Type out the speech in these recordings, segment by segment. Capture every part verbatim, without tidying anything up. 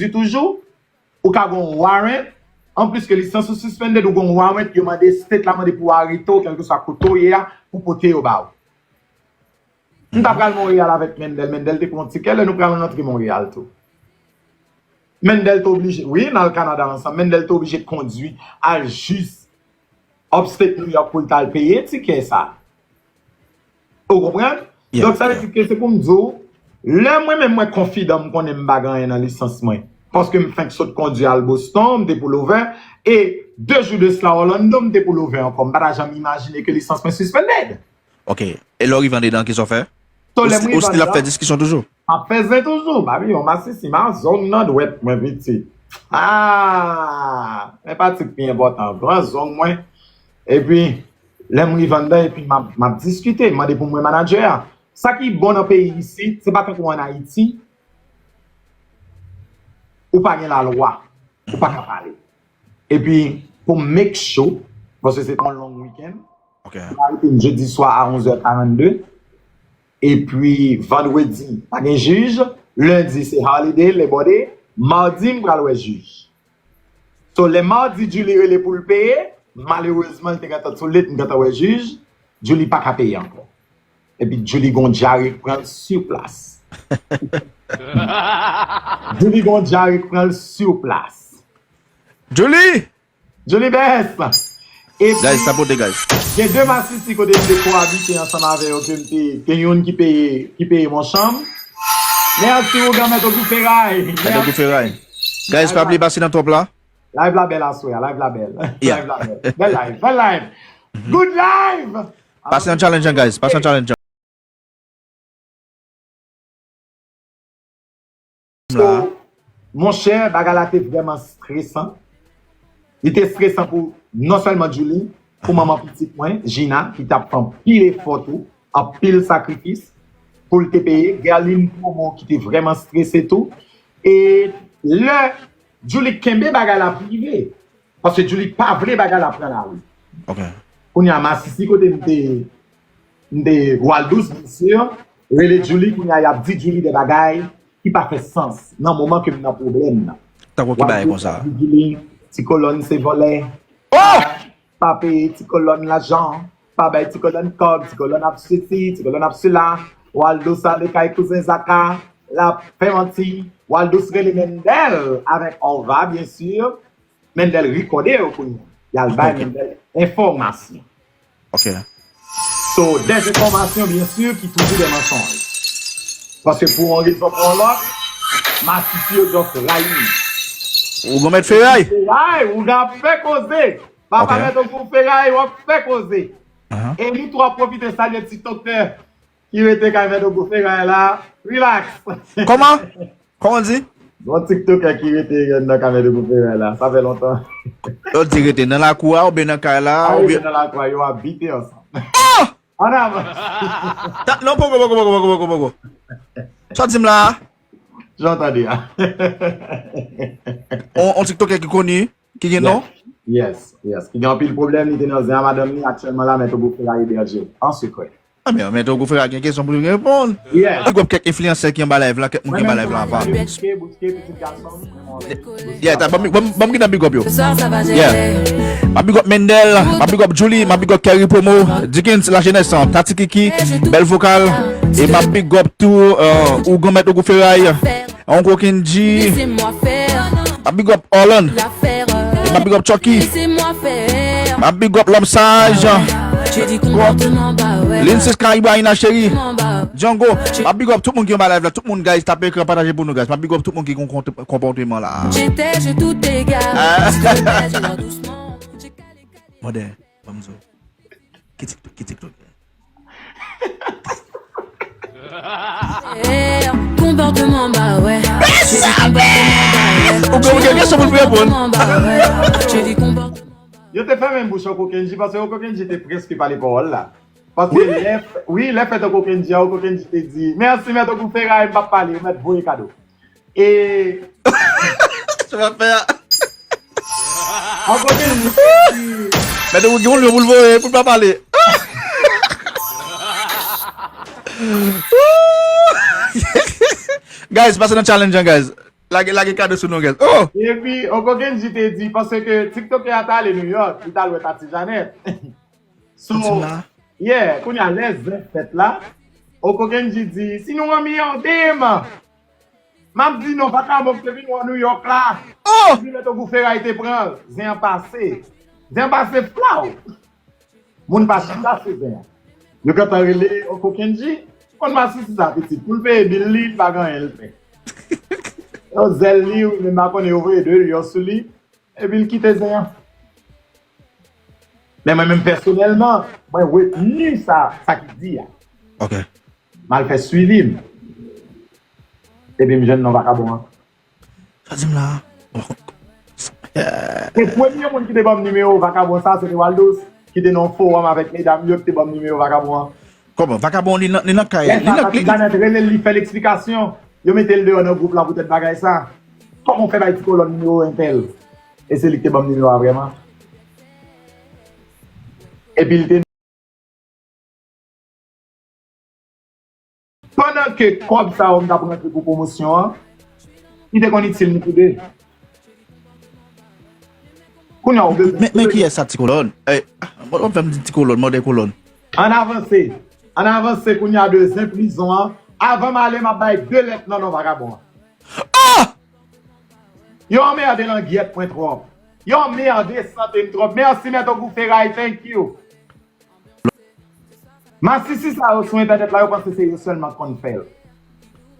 kondwi toujou, ou ka gen yon warrant, anplis ke lisans ou suspended, ou gen yon warrant, yo mande, state la mande pou arete w, kèlkeswa kote w ye a, pou pote yo ba ou. M ta pral Monreyal avèk Mendel, Mendel te pran tikè, lè nou pral rantre Monreyal tou. Mendel te oblije, wi, n al Kanada ansanm, Mendel te oblije kondwi al jis upstate New York pou l t al peye tikè sa. Ou konprann? Donk, sa vle di ke se pou m di w, lè mwen menm mwen konfidan, m konnen m pa gen anyen nan lisans mwen. Paske m fenk sot kondwi al Boston, m te pull over, e de jou de sila Orlando, m te pull over ankò. M pa ta janm imajine ke lisans mwen suspended. Ok. E lè w rive andedan, kisa w fè? Ou still ap fè diskisyon toujou? M ap fè zen toujou, papi, yon masisi, m a zong nan dwèt mwen, pitit. Ah! Men pati k pi enpòtan, gran zong mwen. Epi, lè m rive anndan, epi m ap, m ap diskite, m mande pou m wè manadjè a. Sa ki bon nan peyi isit, se pa tankou ann Ayiti, ou pa gen lalwa, ou pa ka pale. Epi, pou m make sure, paske se te yon long weekend, Ok. Yo arete m jedi swa a onz è karannde. Epi, vandredi, pa gen jij. Lendi, se holiday, Labor Day. Madi, m pral wè jij. So, lè madi, Julie rele pou l peye, malerezman, l te gentan too late, m gentan wè jij. Julie pa ka peye ankò. Epi, Julie gon dyare k pran l sur place. Julie gon dyare k pran l sur place. Julie! Jolibes! Epi, Guys, tapote, guys. Gen de masisi kote m te koabite ansanm avè yo, ke m te, gen youn ki peye, ki peye mon chanm. Mèsi, ougan, Mèt Ogou Feray. Mèt Ogou Feray. Guys, pa bliye pase nan top la. Live la bèl aswè a, live la bèl. Live la bèl. Bèl live, bèl live. Good live! Pase nan challenge an, guys. Pase nan challenge an. So, monchè, bagay la te vrèman stresan. Li te stresan pou non sèlman Julie, pou manman pitit mwen, Gina, ki t ap fè anpil efò tou, anpil sakrifis, pou l te peye. Guerline Promo, ki te vrèman strese tou. E lè Julie kenbe bagay la prive, paske Julie pa vle bagay la pran lari. Kounye a, masisi kote m te, m te Waldous, byen si, rele Julie, kounye a y ap di Julie de bagay ki pa fè sans nan moman ke m nan pwoblèm nan. Tankou ki bagay konsa? Waldous ap di Julie, ti kolòn se vòlè. Oh! Pa peye ti kolòn lajan, pa bay ti kolòn kòb, ti kolòn ap sesi, ti kolòn ap sela. Waldous ale kay kouzen Zaka, l ap fè manti. Waldous rele Mendel avèk Orva, byen si. Mendel rekòde yo kounye a. Y al bay Mendel enfòmasyon. Ok. So, des enfòmasyon, byen si, ki toujou de mansonj. Paske pou yon rezon pou yon lòt, masisi yo just rayi m. Ougan Mèt Feray! Feray, ougan ap fè koze! Papa Mèt Ogou Feray, w ap fè koze! E nou tou ap pwofite salye TikToker ki rete kay Mèt Ogou Feray la. Relax! Kòman? Kòman w di? Gon TikTokè ki rete nan kay Mèt Ogou Feray la, sa fè lontan. Lè w di rete nan lakou a, oubyen nan kay la, oubyen. Rete nan lakou a, yo abite ansanm. Oh! Ann avan. Non, poko, poko, poko, poko, poko, poko. Sa w di m la a? Jan w tande a. On, on TikTokè ki koni, ki gen non? Yes, yes. Ki gen anpil pwoblèm, li te nan zen a madanm li, aktyèlman la, Mèt Ogou Feray ebèje an sekrè. Anben, men Togo Frera gen kesyon pou li reponn. Big up kèk enfliyansè ki anba live la, kèk moun ki anba live la apa. Yeah, ta, ban m, ban m, ban m gentan big up yo. Yeah. M ap big up Mendel, m ap big up Julie, m ap big up Kerry Promo, Dickens, La Jeunesse, Tati Kiki, Bèl Vokal, e m ap big up tou, euh, Ougan Mèt Ogou Feray. Oncle Kendji. M ap big up Orland. E m ap big up Chucky. M ap big up Lòm Saj. Linsis Karibayina cheri. Django. M ap big up tout moun ki anba live la. Tout moun, guys, tape ekran, pataje pou nou, guys. M ap big up tout moun ki gon kont-, konpòteman la. Mòdè, ban m di w. Ki TikTok, ki TikTok? Konpòteman ba wè. Ou gen, ou gen kesyon pou l reponn. Yo te fèmen bouch Oncle Kendji paske Oncle Kendji te prèske pale pawòl la. Paske lè, wi, lè fèt Oncle Kendji a, Oncle Kendji te di, mèsi, mèt Ogou Feray, m p ap pale, ou mèt voye kado. E. Sa w ap fè a? Oncle Kendji te di. Mèt Ogou gen yon lyon pou l voye, pou l pa pale. Guys, pase nan challenge an, guys. Lage, lage kado sou nou, guys. Oh! Epi, Oko Kendji te di, paske TikTok a t ale New York, li t al wè Tati Janet. So, yeah, kounye a lè zen fèt la, Oko Kendji di, si nou anmède m, m ap di non, vakabon ki te vin wè w New York la. Oh! Epi lè Togou Feray te pran l, zen an pase. Zen an pase flaw. Moun pa chita sou zen an. Yo gentan rele Oko Kendji, konn masisi sa pitit, pou l peye bil li, li pa gen anyen l fè. Yo zèl li, wi, men m pa konnen yo voye deyò sou li, epi l kite zen an. Men mwen menm pèsonèlman, mwen retni sa, sa ki di a. Ok. M al fè swivi m. Epi m jwenn non vakabon an. Sa di m la. Se premye moun ki te ban m nimewo vakabon sa, se te Waldos, ki te nan yon fowòm avèk medam yo, ki te ban m nimewo vakabon an. Kòman? Vakabon li nan, li nan kay. Lè sa, Tati Janet rele l, li fè l eksplikasyon. Yo mete l deyò nan gwoup la poutèt bagay sa. Kòman w fè bay Ti Kolòn nimewo entèl? E se li ki te ban m nimewo a vrèman. Epi l te Pandan ke kòb sa yo m t ap rantre pou pwomosyon an, li te konn itil nou tou de. Kounye a ou bezwen. Men, men kiyès sa Ti Kolòn? Ey, w ap fè m di Ti Kolòn, mòde Kolòn. Ann avanse. Ann avanse kounye a de zen prizon an. Avan m ale, m ap bay de lèt nan non vakabon an. Ah! Yo anmède langyèt mwen twòp. Yo anmède sante m twòp. Mèsi, Mèt Ogou Feray, thank you. Masisi sa yo sou entènèt la, yo panse se yo sèlman k konn fè l.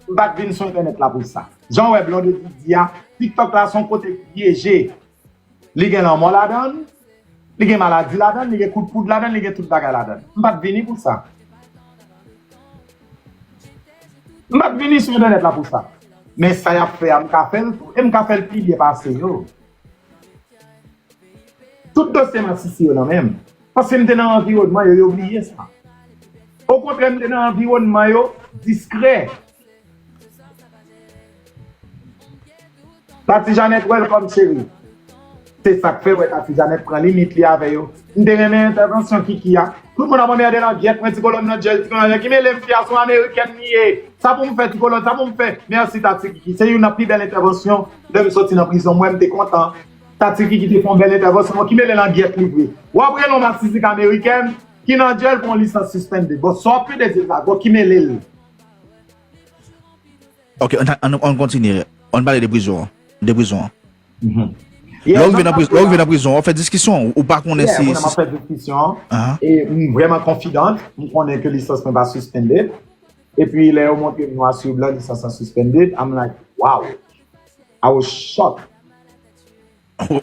M pa t vin sou entènèt la pou sa. Jan w wè Blondedy di a, TikTok la se yon kote pyeje. Li gen lanmò ladan l, li gen maladi ladan l, li gen kout poud ladan l, li gen tout bagay ladan l. M pa t vini pou sa. M pa t vini sou entènèt la pou sa. Men sa y ap fè a, m ka fè l tou, e m ka fè l pi byen pase yo. Tout dosye masisi yo nan men m. Paske m te nan anviwònman yo, yo bliye sa. Okontrè, m te nan anviwònman yo diskrè. Tati Janet, welcome, cheri. Se sa k fè, wè, Tati Janet pran limit li avè yo. M te renmen entèvansyon Kiki a. Tout moun ap anmède langyèt mwen, Ti Kolòn nan djèl, Ti Kolòn nan djèl. Ki mele m, fi a se yon amerikèn li ye. Sa pou m fè, Ti Kolòn, sa pou m fè? Mèsi, Tati Kiki. Se youn nan pi bèl entèvansyon. Lè m soti nan prizon, mwen, m te kontan. Tati Kiki te fè yon bèl entèvansyon. Ki mele langyèt li vre. W ap rele yon masisi k amerikèn, ki nan djèl pou yon lisans suspended. Bon, sa w ap pede di l la, bon, ki mele l. Ok, ann, ann, ann kontinye. Ann pale de prizon an. De prizon an. Lè w rive nan prizon, lè w rive nan prizon, w ap fè diskisyon, ou pa konnen si. Yeah, m ap fè diskisyon. E m vrèman confident, m konnen ke lisans mwen pa suspended. Epi lè yo montre m nwa sou blan, lisans lan suspended, I'm like, wow. I was shocked.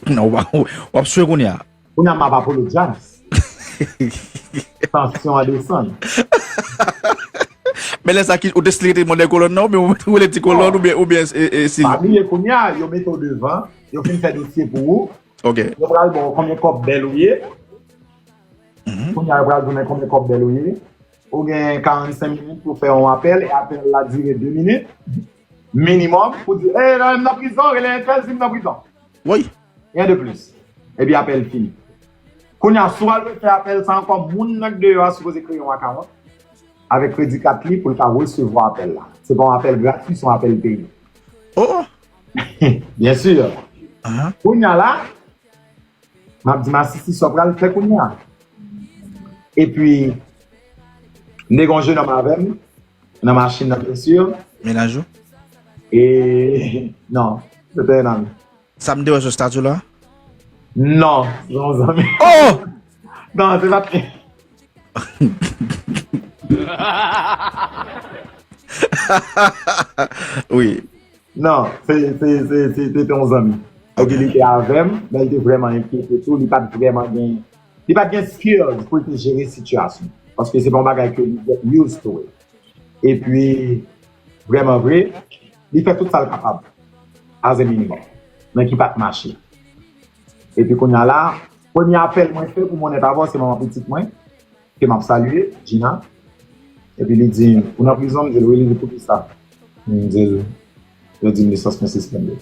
Non, w ap, w ap swe kounye a. Kounye a m ap apologize. Tansyon an desann. Men lè sa ki, ou te stilete mòde Kolòn nan, oubyen ou rele Ti Kolòn, oubyen, oubyen e, e, si. Pa bliye kounye a, yo mete w devan, yo fin fè dosye pou ou. Ok. Yo pral ba w konbyen kòb bèl ou ye. Kounye a, yo pral di w men konbyen kòb bèl ou ye. Ou gen karannsenk minit pou fè yon apèl, e apèl la dire de minit. Minimòm, pou di, ey, nan, m nan prizon, rele entèl, di m nan prizon. Wi. Rien de plus. Epi apèl fini. Kounye a, si w al refè apèl sa ankò, moun nan k deyò a sipoze kreye yon akawont. Avèk kredi kat li pou l ka resevwa apèl la. Se pa yon apèl gratwi, se yon apèl peye. Oh! Byen si. Kounye a la, m ap di masisi sa w pral fè kounye a. Epi, m te gen yon jenòm avè m, nan machin nan, byen si. Mennaj ou? E, non, se te nan. Sa m te wè sou estati w la? Non, se yon zanmi. Oh! Non, se pa. Wi. Non, se, se, se, se, se te yon zanmi. Epi li te avè m, men li te vrèman enkyete tou, li pa t vrèman gen, li pa t gen skills pou l te jere sitiyasyon. Paske se pa yon bagay ke li get used to it. Epi, vrèman vre, li fè tout sa l kapab, as a minimum, men ki pa t mache. Epi kounye a la, premye apèl mwen fè pou m onèt avè w, se manman pitit mwen, ke m ap salye, Gina. Epi li di, ou nan prizon? M di l, wi. Li di, poukisa? M di l, yo di m lisans mwen sispende.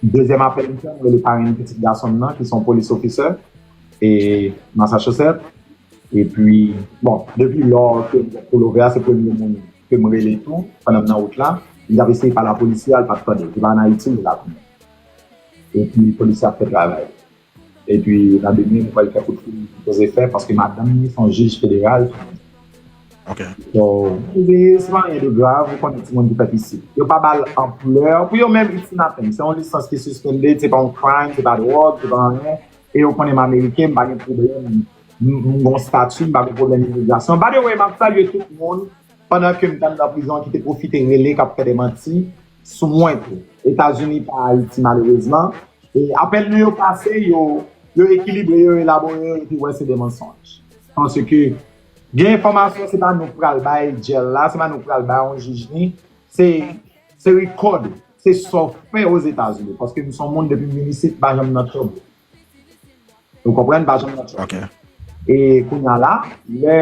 Dezyèm apèl m fè, m rele parenn pitit gason m nan, ki se yon police officer, e Massachusetts. Epi, bon, depi lò ke m gen pullover a, se premye moun ke m rele tou, pandan m nan wout la. Li t ap eseye pale a polisye a, li pa t tande l. Se pa ann Ayiti li la kounye a. Epi polisye a ap fè travay. Epi nan demen, nou pral fè kout fil li sipoze fè, paske madanm li se yon jij federal. Ok. So, se se pa anyen de grav, ou konnen timoun ki fèt isit. Yo pa ba l anplè, pou yo menm, it's nothing. Se yon lisans ki suspended, se pa yon crime, se pa dwòg, se pa anyen. E yo konnen m Ameriken, m pa gen pwoblèm, m m gen yon stati, m pa gen pwoblèm imigrasyon. By the way, m ap salye tout moun, pandan ke m t anndan prizon, ki te pwofite rele, k ap fè de manti sou mwen tou. Etazini pa Ayiti, malerezman. E apèl nou yo pase, yo, yo ekilibre yo, elabore yo, epi wè se de mansonj. Paske gen enfòmasyon, se pa nou k pral bay djèl la, se pa nou k pral bay yon jij li, se, se record, se sa w fè Ozetazini. Paske m se yon moun depi m vin isit, m pa janm nan twòb. Ou konprann? M pa janm nan twòb. Ok. E kounye a la, lè,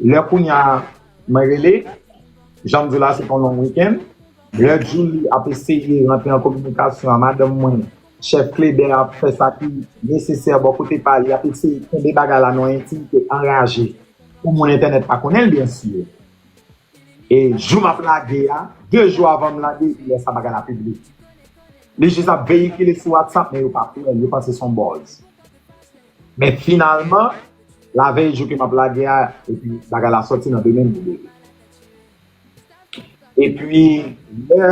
lè kounye a mwen rele, jan m di w la, se t yon long weekend. Lè Julie ap eseye rantre an kominikasyon a madanm mwen, chèf Kleber ap fè sa ki nesesè bò kote pa li, ap eseye kenbe bagay la nan yon entimite anraje pou moun entènèt pa konnen l, byen si. E jou m ap lage a, de jou avan m lage, li wè sa bagay la piblik. Li jis ap veyikile sou WhatsApp, men yo pa kwè l, yo panse se yon buzz. Men finalman, lavèy jou ke m ap lage a, epi bagay la sòti nan demen m libere. Epi, lè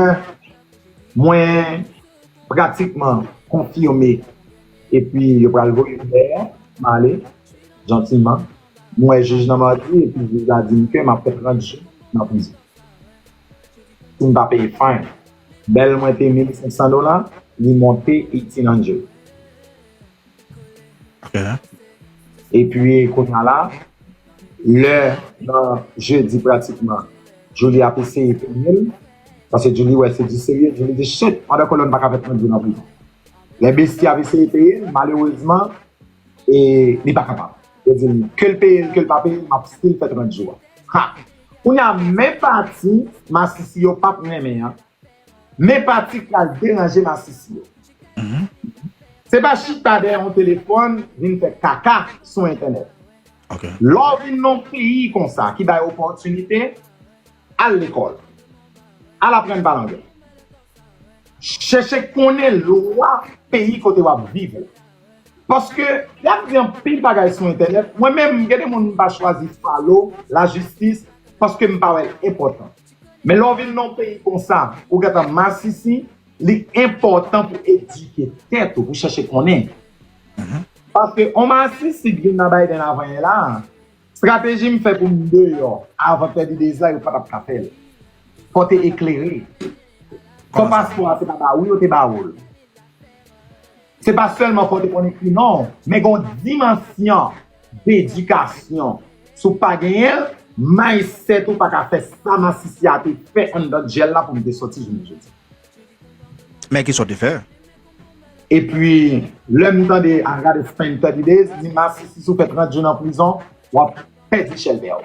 mwen pratikman konfime, epi yo pral voye m dèyè, m ale, jantiman. M wè jij nan madi, epi jij la di m ke m ap fè trant jou nan prizon. Si m pa peye fine. Bèl mwen te mil senk san dola, li monte eighteen hundred. Ok. Epi, kounye a la, lè nan jedi pratikman, Julie ap eseye peye l, paske Julie wè se di serye, Julie di, shit, pandan kolòn pa ka fè trant jou nan prizon. Lè besti ap eseye peye l, malerezman, e li pa kapab. Yo di l, ke l peye l, ke l pa peye l, m ap still fè trant jou a. Ha! Kounye a, men pati masisi yo p ap renmen an, men pati k pral deranje masisi yo. Se pa chita dèyè yon telefòn, vin fè kaka sou entènèt. Ok. Lè w vin nan yon peyi konsa, ki bay opòtinite, al lekòl. Al aprann pale anglè. Chèche konnen lwa peyi kote w ap viv la. Paske, y ap di anpil bagay sou entènèt. Mwen menm, gen de moun m pa chwazi follow lajistis, paske m pa wè l enpòtan. Men lè w vin nan yon peyi konsa, ou gentan masisi, li enpòtan pou edike tèt ou, pou chèche konnen. Paske, yon masisi k vin nan Biden avan yè la, strateji m fè pou m deyò avan thirty days la, yo pa t ap ka fè l. Fò w te eklere. Fò paspò a te pa ba ou, yo te ba ou l. Se pa sèlman fò w te konn ekri non, men gen yon dimansyon dedikasyon. Si w pa genyen l, mindset ou pa ka fè sa masisi a te fè anndan djèl la pou m te sòti jounen jodi. Men kisa w te fè? Epi, lè m tande I gotta spend thirty days, di masisi, si w fè trant jou nan prizon, w ap pèdi chèlbè w.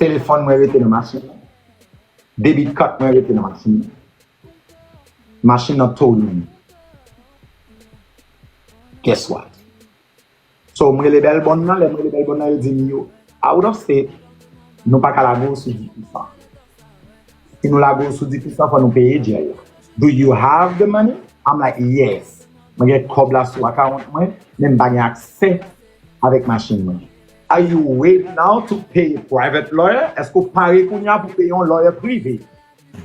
Telefòn mwen rete nan machin nan. Debit card mwen rete nan machin nan. Machin nan towing. Guess what? So, m rele Bèlbòn nan, lè m rele Bèlbòn nan, yo di m yo out of state, nou pa ka lage w sou dis pou san. Si nou lage w sou dis pou san, fò nou peye djèl la. Do you have the money? I'm like, yes. Mwen gen kòb la sou akawont mwen, men m pa gen aksè avèk machin mwen. Are you ready now to pay a private lawyer? Èske w pare kounye a pou peye yon lawyer prive?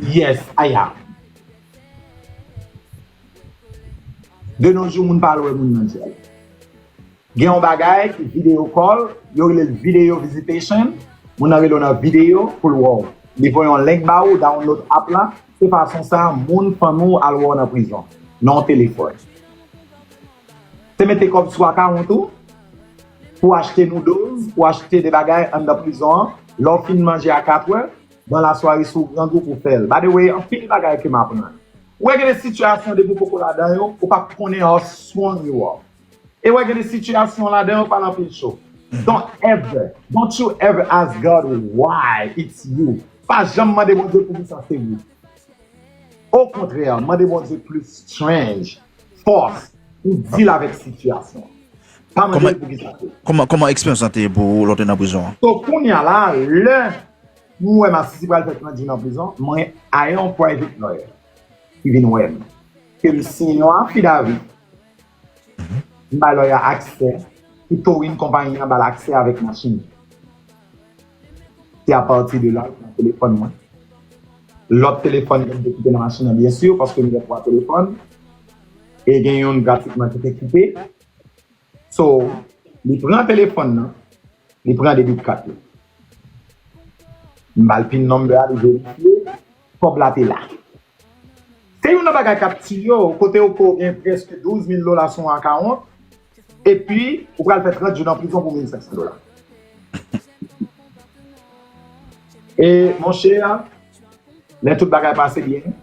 Yes, I am. De nos jours, moun pa al wè moun nan djèl. Gen yon bagay ki video call, yo rele l video visitation. Moun nan rele w nan videyo pou l wè w. Li voye yon link ba ou, download app la. Se fason sa, moun, fanmi w al wè w nan prizon. Nan yon telefòn. Se mete kòb sou akawont ou pou achte noodles, pou achte de bagay anndan prizon an. Lè w fin manje a katrè, nan lasware, si w grangou, pou fè l. By the way, anpil bagay ke m aprann. Ou wè gen de sitiyasyon depi w poko ladan yo, ou p ap konnen how strong you are. E w wè gen de sitiyasyon ladan yo, pa nan pil cho. Don't ever, don't you ever ask God why it's you. Pa janm mande Bondye poukisa se ou. Okontrè, mande Bondye plis strength, fòs, pou deal avèk sitiyasyon. Pa mande l poukisa se ou. Kòman, kòman eksperyans lan te ye pou ou lè w te nan prizon an? So, kounye a la, lè M wè Masisi pral fè trant jou nan prizon, mwen hire yon private lawyer ki vin wè m. Ke m siyen yon affidavit. M bay lawyer a aksè, pou towing konpayi an ba l aksè avèk machin. Se apati de la, nan telefòn mwen. Lòt telefòn ke m te kite nan machin nan, byen si, paske m gen twa telefòn. E gen youn pratikman ki te koupe. So, li pran telefòn nan, li pran debit card li. M ba l pin number a, li verifye, kòb la te la. Se youn nan bagay k ap tiye w, kote ou ko gen prèske douz mil dola sou yon akawont, epi ou pral fè trant jou nan prizon pou mil senk san dola. E, monchè, lè tout bagay pase byen,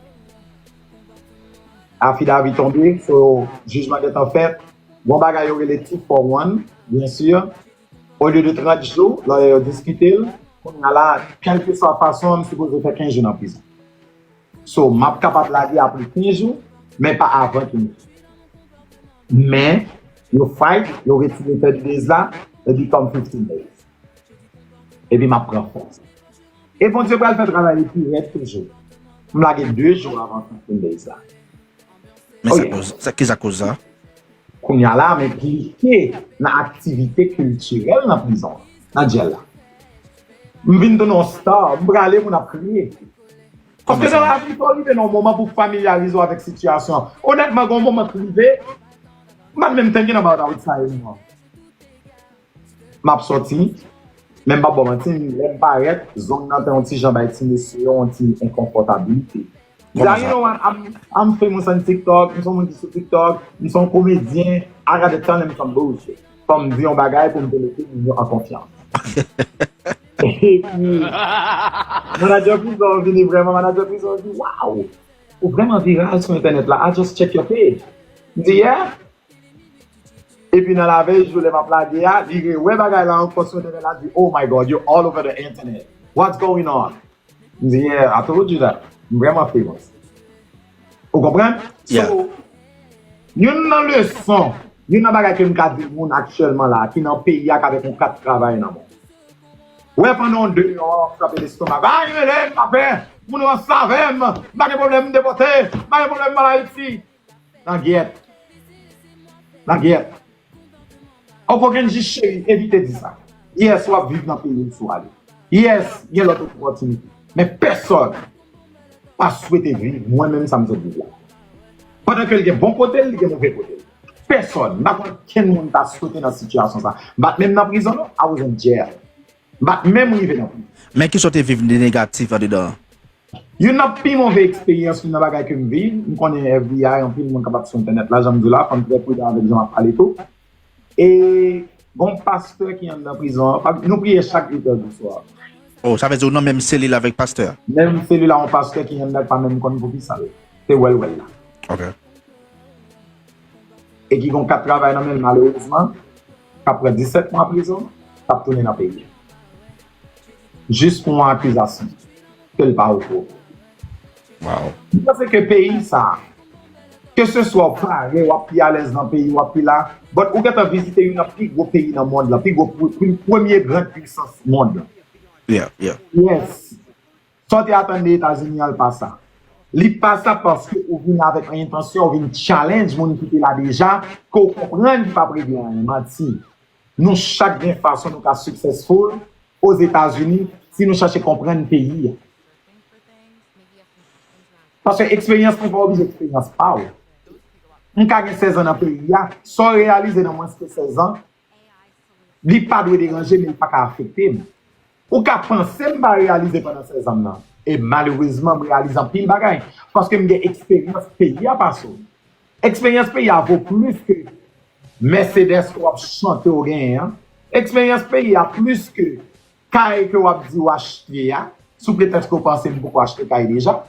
afidavi tonbe, so, jijman gentan fèt. Gon bagay yo rele two for one, byen si. Olye de trant jou, lawyer yo diskite l, kounye a la, kèlkeswa fason, m sipoze fè kenz jou nan prizon. So, m ap kapab lage apre kenz jou, men pa avan kenz jou. Men, yo fight, yo retire thirty days la, it become fifteen days. Epi m ap pran fòs. E Bondye pral fè travay li pi rèd toujou. M lage de jou avan fifteen days la. Men sa koz, sa, ki sa koz sa? Kounye a la, m enplike nan aktivite kiltirèl nan prizon an, nan jèl la. M vin tounen yon star, m prale, moun ap kriye. Paske nan lavi, fò w rive nan yon moman pou w familyarize w avèk sitiyasyon an. Onètman, gen yon moman k rive, m pa t menm thinking about outside anymore. M ap sòti, men m p ap ba w manti, lè m parèt, zong nan te yon ti jan bay ti mesye yo yon ti enkonfòtabilite. Di, ah, you know what, I'm, I'm famous on TikTok, m se yon moun ki sou TikTok, m se yon komedyen, I gotta tell them some bullshit. Fò m di yon bagay pou m te mete moun yo an konfyans. Epi, manadjè prizon an vini vrèman, manadjè prizon an di, wow, ou vrèman viral sou entènèt la, I just check your page. M di, yeah. Epi nan lavèy jou lè m ap lage a, li rewè bagay la ankò sou entènèt la, di, oh my God, you're all over the internet. What's going on? M di, yeah, I told you that. M vrèman famous. Ou konprann? So, youn nan leson, youn nan bagay ke m ka di moun aktyèlman la, ki nan peyi a, k avèk yon kat travay nan men w. Wè pandan w deyò, w ap frape lestomak. Ay, rele m, m pa pè. Moun yo ansanm avè m. M pa gen pwoblèm, m depòte. M pa gen pwoblèm, m al Ayiti. Nan gyèt. Nan gyèt. Okokenn jis cheri, evite di sa. Yes, w ap viv nan peyi m si w ale. Yes, gen lòt opòtinite. Men pèsòn pa swete viv mwen menm sa m sot viv la. Pandan ke l gen bon kote l, li gen move kote l. Pèsòn, m pa konn okenn moun ta swete nan sitiyasyon sa. M pa t menm nan prizon non, I was in jail. M pa t menm rive nan prizon. Men kisa w te viv de negatif andedan an? Youn nan pi move eksperyans, youn nan bagay ke m viv, m konnen F B I, anpil moun k ap sou entènèt la, jan m di w la, fò m trè pridan avèk jan m ap pale tou. E gon pastè ki anndan prizon an, nou priye chak uit è di swa. Oh, sa vle di ou nan menm selil avèk pastè a? Menm selil a yon pastè ki anndan k pa menm konn poukisa l te wè l wè l la. Ok. E ki gon kat travay nan men l malerezman, k ap pran disèt mwa prizon, k ap tounen nan peyi. Jis pou yon akizasyon ke l pa okouran. Wow. M panse ke peyi sa, ke se swa w pare, w ap pi alèz nan peyi, w ap pi la, but ou gentan vizite youn nan pi gwo peyi nan mond lan, pi gwo, pi, premye gran pwisans mond lan. Yeah, yeah. Yes. Sa w te atann de Etazini an, l pa sa. Li pa sa paske ou vin avèk yon entansyon, ou vin challenge moun ki te la deja, ke w konprann ki p ap regle anyen. Manti. Nou chak gen fason nou ka successful Ozetazini si nou chache konprann peyi a. Paske eksperyans mwen pa oblije eksperyans pa w. M ka gen sèz an nan peyi a, sa w reyalize nan mwens ke sèz an, li pa dwe deranje m, li pa ka afekte m. Ou ka panse m pa reyalize pandan sèz an m nan. E malerezman, m reyalize anpil bagay. Paske m gen eksperyans peyi a pase w. Eksperyans peyi a vo plis ke Mercedes ke w ap chante w genyen an. Eksperyans peyi a plis ke kay ke w ap di w achte a, sou pretèks ke w panse m poko achte kay deja.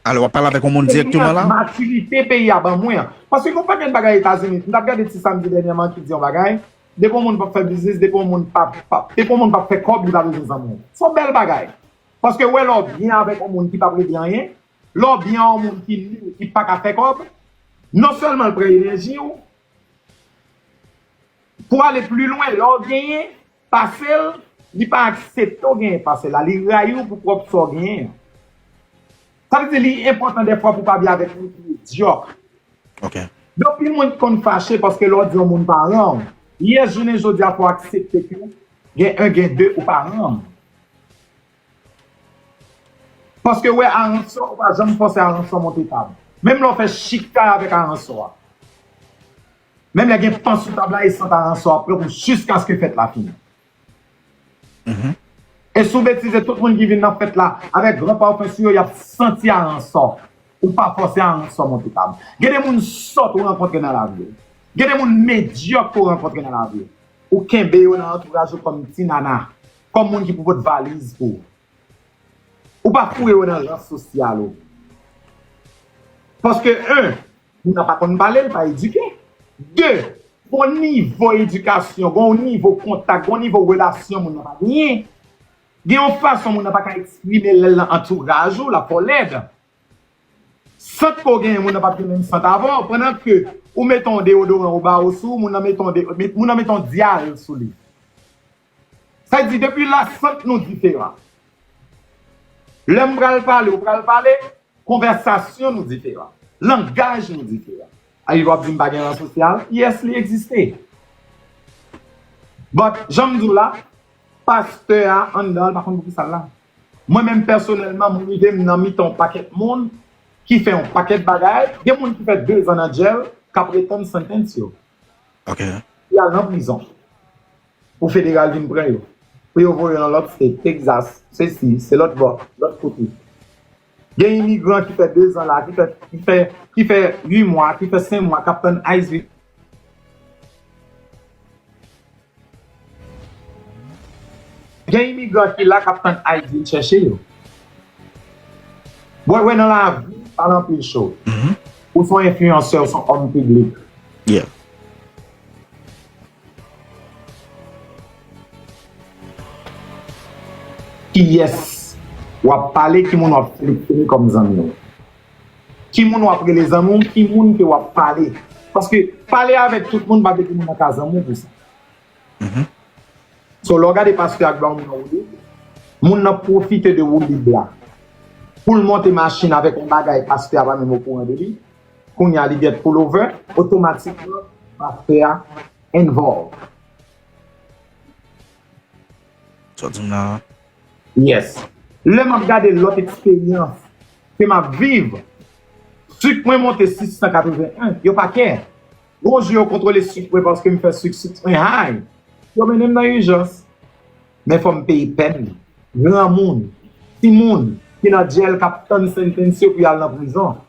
Alò, w ap pale avèk yon moun direkteman la? Matirite peyi a ban mwen an. Paske gon pakèt bagay Etazini, m t ap gade ti samdi dènyèman ki di yon bagay, depi yon moun p ap fè biznis, depi yon moun p ap, p ap, depi yon moun p ap fè kòb, li pa bezwen zanmi w. Se yon bèl bagay. Paske w wè lè w byen avèk yon moun ki p ap regle anyen, lè w byen a yon moun ki nil, ki pa ka fè kòb, non sèlman l pran enèji w, pou ale pli lwen, lè w genyen, pase l, Li pa aksepte w genyen pase la. Li rayi w pou pwòp sa w genyen an. Sa vle di li enpòtan dèfwa pou w pa byen avèk moun ki medyòk. Ok. Gen anpil moun ki konn fache paske lè w di yon moun pa renmen w. Yè jounen jodi a fò w aksepte ke gen en, gen de ou pa renmen. Paske wè aransò, ou pa janm fòse aransò monte tab. Menm lè w fè chita avèk aransò a. Menm lè gen pan sou tab la, e sant aransò ap pran pou jiskaske fèt la fini. E si w betize, tout moun ki vin nan fèt la avèk gran pafen sou yo, y ap santi aransò. Ou pa fòse aransò monte tab. Gen de moun sòt ou rankontre nan lavi w. Gen de moun medyòk ou rankontre nan lavi w. Ou kenbe yo nan antouraj ou kòm ti nana, kòm moun ki pou pot valiz pou ou. Ou pa foure yo nan ran sosyal ou. Paske, en, moun nan pa konn pale, l pa edike. De, gon nivo edikasyon, gon nivo kontak, gon nivo relasyon moun nan pa genyen. Gen yon fason moun nan pa ka eksprime l lè l nan antouraj ou, l ap fè w lèd. Sant ke w genyen, moun nan p ap gen menm sant avè w, pandan ke ou mete yon deodoran ou ba ou sou, moun nan mete yon, de, moun nan mete yon dyal sou li. Sa di, depi la, sant nou diferan. Lè m pral pale, ou pral pale, konvèsasyon nou diferan. Langaj nou diferan. Ayi, w ap di m pa gen ran sosyal? Yes, li egziste. But, jan m di w la, pastè a anndan, l pa konn poukisa l la. Mwen menm pèsonèlman, m rive m nan mitan yon pakèt moun ki fè yon pakèt bagay. Gen moun ki fè dezan nan jèl, k ap retann sentence yo. Ok. Y al nan prizon. Pou federal vin pran yo. Pou yo voye yo nan lòt state, Texas, sesi, se lòt bò, lòt kote. Gen imigran ki fè dezan la, ki fè, ki fè, ki fè uit mwa, ki fè senk mwa, k ap tann ICE. Gen imigran ki la k ap tann ICE vin chèche yo. Bon, wè nan lavi, pa nan anpil cho. Ou se yon enfliyansè, ou se yon òm piblik. Yeah. Kiyès w ap pale, ki moun w ap seleksyone kòm zanmi w? Ki moun w ap rele zanmi w? Ki moun ke w ap pale? Paske pale avèk tout moun pa vle di moun nan ka zanmi w pou sa. So, lè w gade pastè a k ba yon moun woulib, moun nan pwofite de woulib la pou l monte machin avèk yon bagay pastè a pa menm okouran de li. Kounye a, li get pull over, otomatikman, pastè a involve. Sa w di m la a? Yes. Lè m ap gade lòt eksperyans ke m ap viv, sik mwen monte sis san katreven en, yo pa kè. Gon jou yo kontwole sik mwen paske m fè sik, sik mwen high. Yo mennen m nan ijans. Men fò m peye pèn. Granmoun, timoun ki nan jèl k ap tann sentence yo pou y al nan prizon.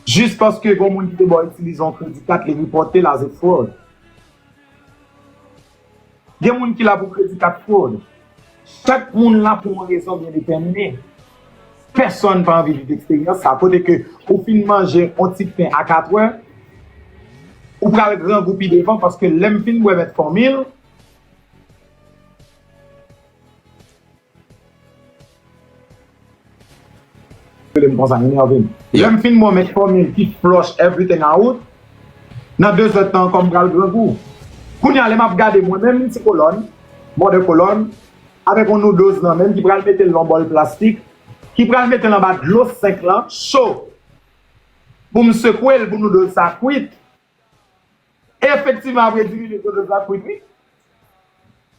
Jis paske gon moun ki te ba w itilize yon kredi kat, li ripòte l as a fraud. Gen moun ki la pou kredi kat fraud. Chak moun la pou yon rezon byen detèmine. Pèsonn pa anvi viv eksperyans sa. Kote ke ou fin manje yon ti pen a katwè, ou pral grangou pi devan paske lè m fin bwè mèt fòmil, rele m konsa, enève m. Lè m fin bwè mèt fòmil ki flush everything out, nan dezèdtan ankò m pral grangou. Kounye a, lè m ap gade mwen menm, ti kolòn, mòde kolòn, avèk yon noodles nan men m ki pral mete l nan yon bòl plastik, ki pral mete l anba dlo senk lan, cho, pou m sekwe l pou noodles sa kwit. Efektivman, apre dis minit, noodles la kwit, wi.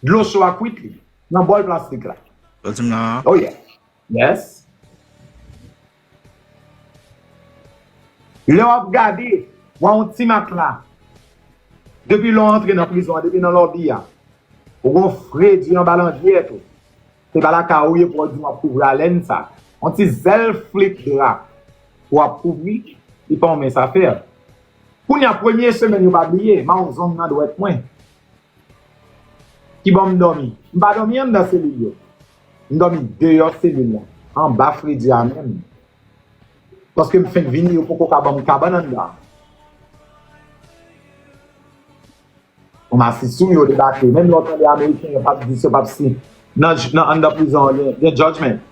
Dlo cho a kwit li nan bòl plastik la. Sa w di m la a? Oh yeah. Yes. Lè w ap gade, w a yon ti matla. Depi lè w antre nan prizon an, depi nan lòbi a, ou gon fredi anba landyèt ou. Se pa lakay ou ye pou w di w ap kouvri alèn sa. Yon ti zèl flik dra pou w ap kouvri, li pa yon mens afè. Kounye a, premye semèn yo pa bliye, m a yon zong nan dwèt mwen. Ki bò m dòmi? M pa dòmi anndan selil yo. M dòmi deyò selil la, anba fredi a menm. Paske m fenk vini, yo poko ka ban m kabann anndan. Ou m asiste, yo debake. Menm lè w tande Ameriken yo p ap dis, yo p ap si. Nan, nan anndan prizon an, gen, gen judgment.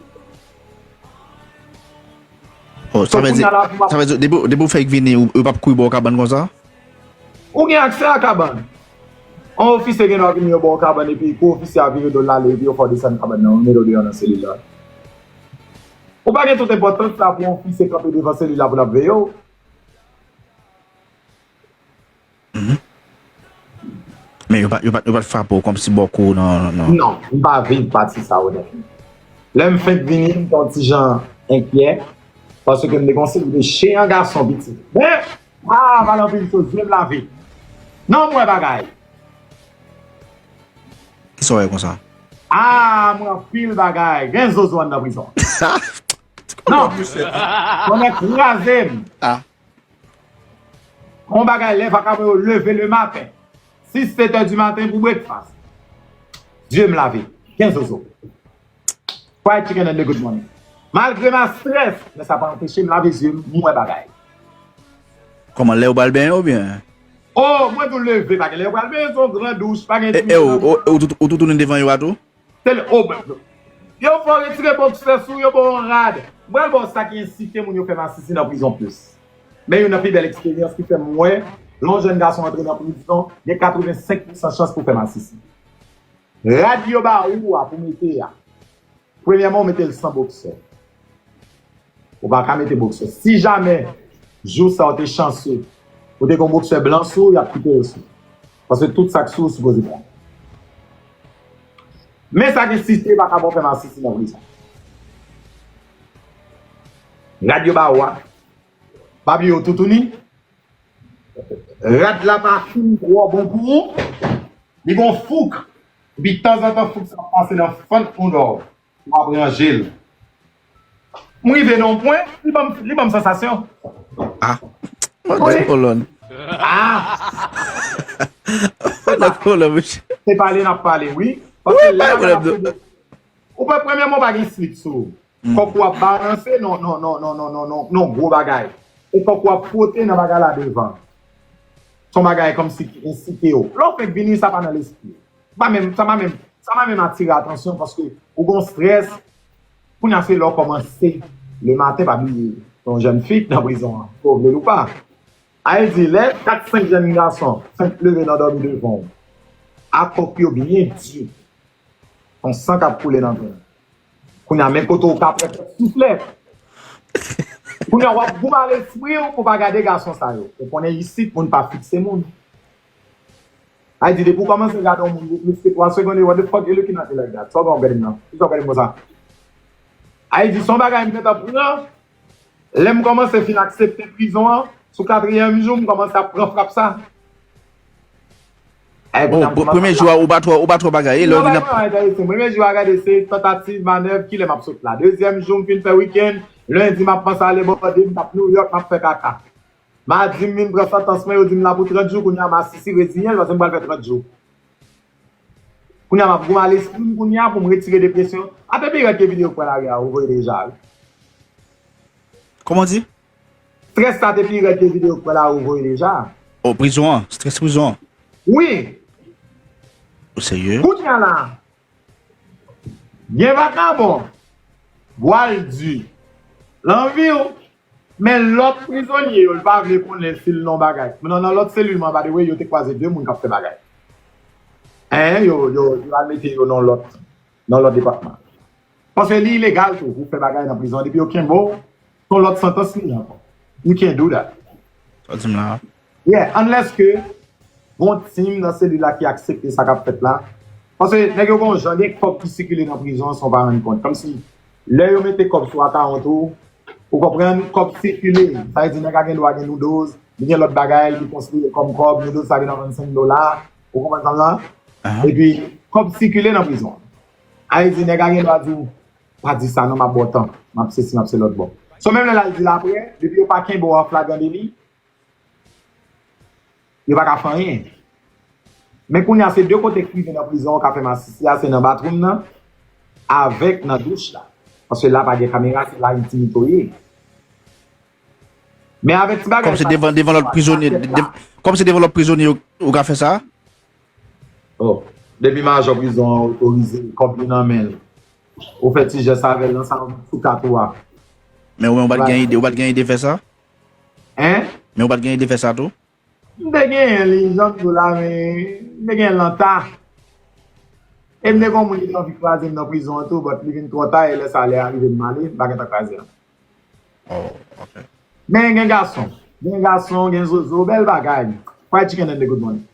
Oh, sa vle di, sa vle di, depi, depi w fèk vini, ou, ou p ap kouri bò kabann konsa? Ou gen aksè a kabann. Yon ofisye gen dwa vini yo ba w kabann epi kou ofisye a vire do l ale epi yo fè w desann kabann nan, yo mete w deyò nan selil la. Ou pa gen tout enpòtans la pou yon ofisye kanpe devan selil la pou l ap veye w. Men yo pa, yo pa, yo pa t frape w kòmsi bò kou w nan, nan. Non, m pa viv pati sa onètman. Lè m fenk vini, m te yon ti jan enkyè, paske m te gon seri de chen an gason piti. Men, ah, pale anpil cho, zye m lave. Non, m wè bagay. Kisa w wè konsa? Ah, m wè anpil bagay. Gen zozo anndan prizon. Non, konnen kraze m. Ah. Yon bagay lè vakabon yo leve le maten, sis, sèt è di maten pou breakfast. Zye m lave. Gen zozo. Fried chicken and the good morning. Malgre m a strès, men sa pa anpeche m lave zye m, m wè bagay. Kòman, lè w pral benyen oubyen? Oh, mwen tou leve, pa gen lè yo pral benyen, se yon gran douch, pa gen E, e ou, ou, ou, tou- ou tou tounen devan yo a tou? Se le, oh, ben, yo fè w retire boksè sou, yo ba w yon rad. M pral ba w sa ki ensite moun yo fè masisi nan prizon plis. Men youn nan pi bèl eksperyans ki fè m wè, lè yon jèn gason antre nan prizon, gen katrevensenk pousan chans pou fè masisi. Rad yo ba ou a pou mete a. Premyèman, ou mete l san boksè. Ou pa ka mete boksè. Si jamè jou sa w te chanse, ou te gen yon boksè blan sou ou, y ap kite yo sou ou. Paske tout sa k sou ou sipoze blan. Men sa k ensite pa ka ba w fè masisi nan prizon. Rad yo ba ou a, pa bliye w toutouni. Rad la pa fin twò bon pou ou. Li gon fouk. Epi tanzantan fouk sa ap pase nan fant moudò. W ap ranje l. M rive nan yon pwen, li ban m, li ban m sansasyon. Ah. Pandan kolòn. Ah! Pandan kolòn, mesye. Se pale n ap pale, wi. Wi, Paske pa lè pwoblèm, n ap, ou pè premyèman pa gen slip sou ou. Kòk ou ap balanse, non, non, non, non, non, non, non, gwo bagay. E kòk ou ap fwote nan bagay la devan. Se yon bagay kòmsi ki ensite w. Lè w fenk vini, sa pa nan lespri w. Pa menm, sa pa menm, sa pa menm atire atansyon paske ou gon strès. Kounye a se lè w kòmanse le maten, pa bliye, se yon jèn fi k nan prizon an, ke w vle l ou pa. A vle di, lè kat senk jèn gason fenk leve nan dòmi devan w, a kòk yo byen di, yon san k ap koule nan venn. Kounye a, men kote w ka pran kèk souflèt. Kounye a, w ap goumen lespri w pou w pa gade gason sa yo. Ou konnen isit, moun pa fikse moun. A di, depi w kòmanse gade yon moun pou plis ke twa segonn, what the fuck you looking at me like that? Sa w gen w gade m nan? Kisa w gade m konsa? A di, se yon bagay m gentan pran. Lè m kòmanse fin aksepte prizon an, sou katriyèm jou, m kòmanse ap pran frap sa. Ay, Oh, premye jou a, ou pa twò, ou pa twò bagay. E lè w vin ap... Premye jou a, gade, se tantativ, manèv, kilè m ap sot la. Dezyèm jou, m fin fè wikenn. Lendi, m ap panse ale bòde, m t ap Nouyòk, m ap fè kaka. Madi, m vin pran santans mwen, yo di m la pou trant jou, kounye a, m asisi, reziyen l, paske m pral fè trant jou. Kounye a, m ap goumen lespri m kounye a pou m retire depresyon. Atè pi rèd ke videyo k pran lari a, ou voye deja, wi. Kòman w di? Strès sa te pi rèd ke videyo k pran lari, ou voye deja. Oh, prizon an, strès prizon an. Wi. Ou serye? Kounye a la, gen vakabon, bwa l di, l anvi w, men lòt prizonye yo, l pa vle konnen si l nan bagay. Men nan, nan lòt selil mwen, by the way, yo te kwaze de moun k ap fè bagay. En, yo, yo, yo al mete yo nan lòt, nan lòt depatman. Paske li ilegal tou pou fè bagay nan prizon. Depi yo kenbe w, se yon lòt santans li ye ankò. You can't do that. Sa w di m la? Yeah, unless ke gon team nan selil la ki aksepte sa k ap fèt la. Paske nèg yo gon jan, gen kòb ki sikile nan prizon an san w pa rann kont. Kòmsi lè yo mete kòb sou akawont ou, ou konprann, kòb sikile. Sa vle di nèg la gen dwa gen noodles, li gen lòt bagay, li konsidere kòm kòb, noodles sa gen nan vennsenk dola. Ou konprann sa m la? Epi, kòb sikile nan prizon an. Sa vle di nèg la gen dwa di w, pa di sa non, m ap ba w tan, m ap sesi, m ap se lòt bò. So menm lè l al di l apre, depi yo pa kenbe w an flagran deli, yo pa ka fè anyen. Men kounye a, se de kote k rive nan prizon an ka fè masisi a, se nan bathroom nan, avèk nan douch la. Paske la pa gen kamera, se la entimite w ye. Men avèk ti bagay... Kòm se devan, devan lòt prizonye, dev- kòm se devan lòt prizonye ou, ou ka fè sa? Oh, depi majò prizon an otorize, kòb li nan men l, ou fè ti jès avè l nan sa sou kat ou a. Men ou menm ou pa t gen ide, ou pa t gen ide fè sa? Hein? Men ou pa t gen ide fè sa tou? M te genyen li, jan m di w la, men m te genyen l nan ta. E m te gen yon moun ki te anvi kraze m nan prizon an tou, but li vin twò ta, e lè sa lè a rive m ale, m pa gentan kraze l. Oh, ok. Men gen gason, gen gason, gen zozo, bèl bagay. Fried chicken and the good morning.